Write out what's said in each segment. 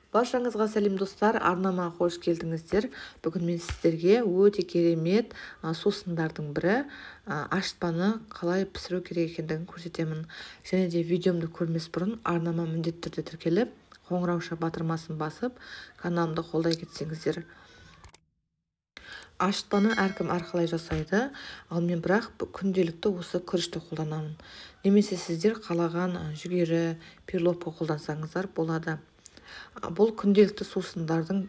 Баршаңызға сәлем достар, арнама қош келдіңіздер. Бүгін мен сіздерге өте керемет сусындардың бірі ашытпаны қалай пісіру керек екендігін көрсетемін. Және де видеомды көрмес бұрын арнама міндетті түрде тіркеліп, қоңырауша батырмасын басып, каналымды қолдай кетсеңіздер. Ашытпаны әркім әрқалай жасайды, ал мен бірақ күнделікті осы күрішті қолданамын. Немесе сіздер қалаған жүгері, перловка қолдансаңыздар болады. Бұл күнделікті сусындардың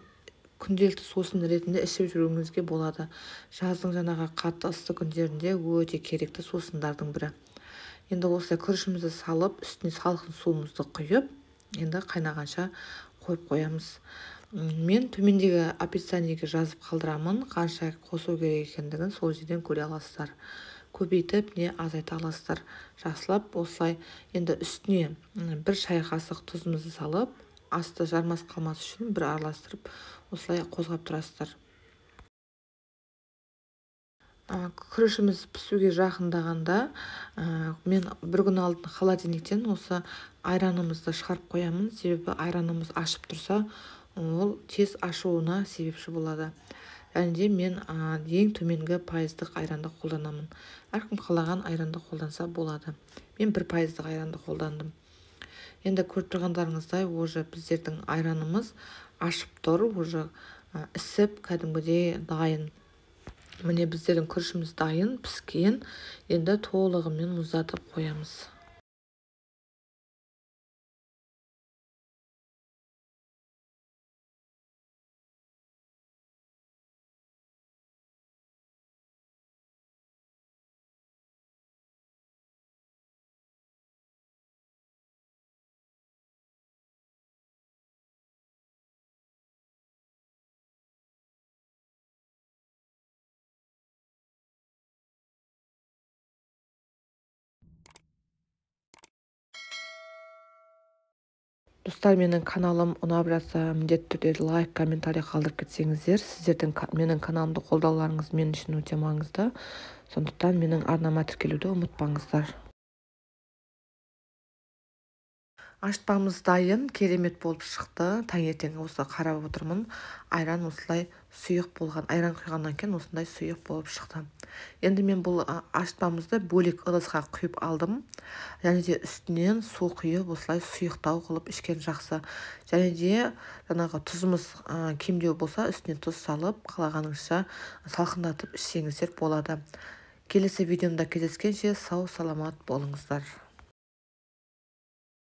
күнделікті сусын ретінде ішіп жүруіңізге болады. Жаздың жаңағы қатты ыстық күндерінде өте керекті сусындардың бірі. Енді осылай күрішімізді салып, үстіне салқын суымызды құйып, енді қайнағанша қойып қоямыз. Мен төмендегі описаниеге жазып қалдырамын, қанша қосу керек екендігін сол жерден көре аласыздар. Көбейтіп не азайта аласыздар. Жақсылап осылай енді үстіне бір шай қасық тұзымызды салып, асты жармас қалмас үшін бір араластырып осылай қозғап тұрасыздар. Күрішіміз пісуге жақындағанда мен бір күн алдын холодильниктен осы айранымызды шығарып қоямын. Себебі айранымыз ашып тұрса, ол тез ашуына себепші болады. Және де мен ең төменгі пайыздық айранды қолданамын. Әркім қалаған айранды қолданса болады. Мен 1 пайыздық айранды қолдандым. Енді көріп тұрғандарыңыздай, уже біздердің айранымыз ашып тұр, уже ісіп кәдімгідей дайын. Міне, біздердің күрішіміз дайын, піскен. Енді толығымен мұздатып қоямыз. Достар, менің каналым ұнап жатса, міндетті түрде лайк, комментарий қалдырып кетсеңіздер. Сіздердің менің каналымды қолдауларыңыз мен үшін өте маңызды. Сондықтан менің арнама тіркелуді ұмытпаңыздар. Ашытпамыз дайын, керемет болып шықты. Таңертең осы қарап отырмын, айран осылай сұйық болған. Айран құйғаннан кейін осындай сұйық болып шықты. Енді мен бұл ашытпамызды бөлек ыдысқа құйып алдым. Және де үстінен су құйып, осылай сұйықтау қылып ішкен жақсы. Және де жаңағы тұзымыз кемдеу болса, үстіне тұз салып, қалағаныңызша салқындатып ішсеңіздер болады. Келесі видеомда кездескенше сау саламат болыңыздар.